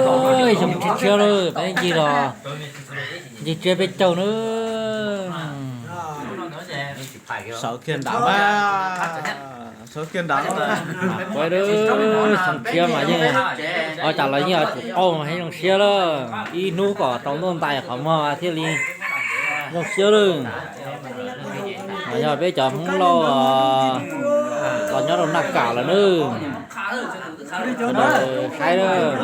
Oj, zoo tshiab tshiab lawm, peb ncig los ncig tsiab peb caug na. Sawv kiag nrad, sawv kiag nrad. Kuv xyoo tshiab mas yeej, ua cas los yeej yuav tsum qaug mas heev zoo siab lawm. Ib hnub kom tau ntuj ntais qhov muag thiaj li zoo siab lawm. Mas yog peb cov Hmoob Lauj los nyob rau Naj Kam lawm nawb. Sawv daws saib nawb,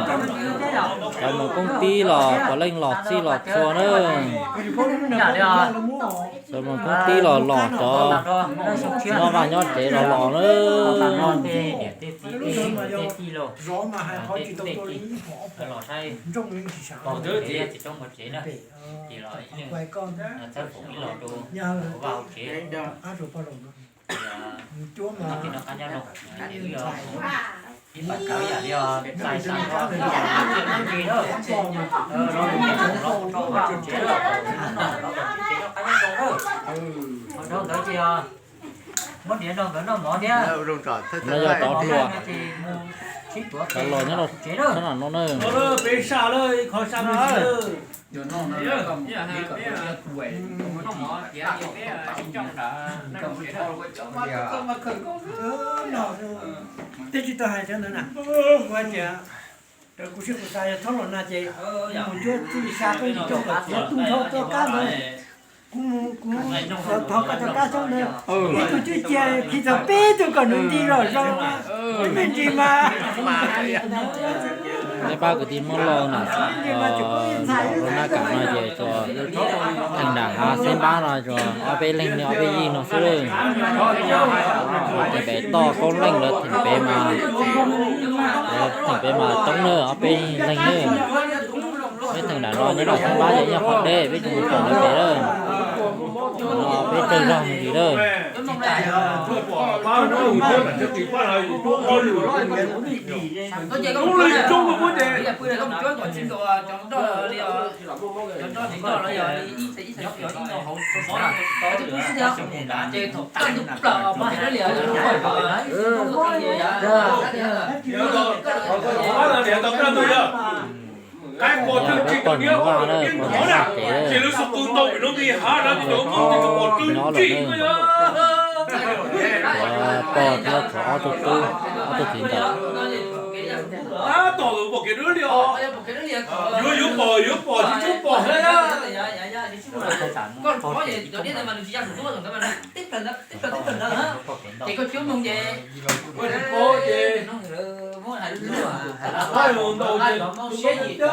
cov mus koob tib los puav leej los txhij los txhua nawb. Cov mus koob tib los los cov nyob vaj nyob tsev los los nawb. No yog cov hluas, cov los nyob rau sab nram no na. Peb sab lawm, ib qho sab no. Tej tsis tau hais cov ntawd na, ua tias kuv sib kuv xav yog txhob los na ces mus ncuab txij li xya peb yim caug kom txiav tu nrho cov kab ntawd. Kuv mus kuv thov koj cov kab xyoob ntawd, ib tug cwj cia khi txog peb tug kom nws nti los zoo, ib me ntsis mas. Peb pab kwv tij Hmoob Lauj na, rau Naj Kam no ces tsuas theem nram hav Xeeb Npab no tsuas ob peb leeg li ob peb yig no xwb. Theem pem toj Koob Leej lawv theem pem mas, theem pem mas coob na, ob peb leeg na. Peb theem nram no nyob nram Xeeb Npab ces yog qhov deb, peb tsis mus pom lawv pem lawm. No peb tsawg zog mus ntsis lawm. Peb pog Hmoob Vaj na, pog Hmoob Vaj ces nyob lawm na. Tshuav pog thiab tshuav ob tug tub, ob tug txiv ntawd.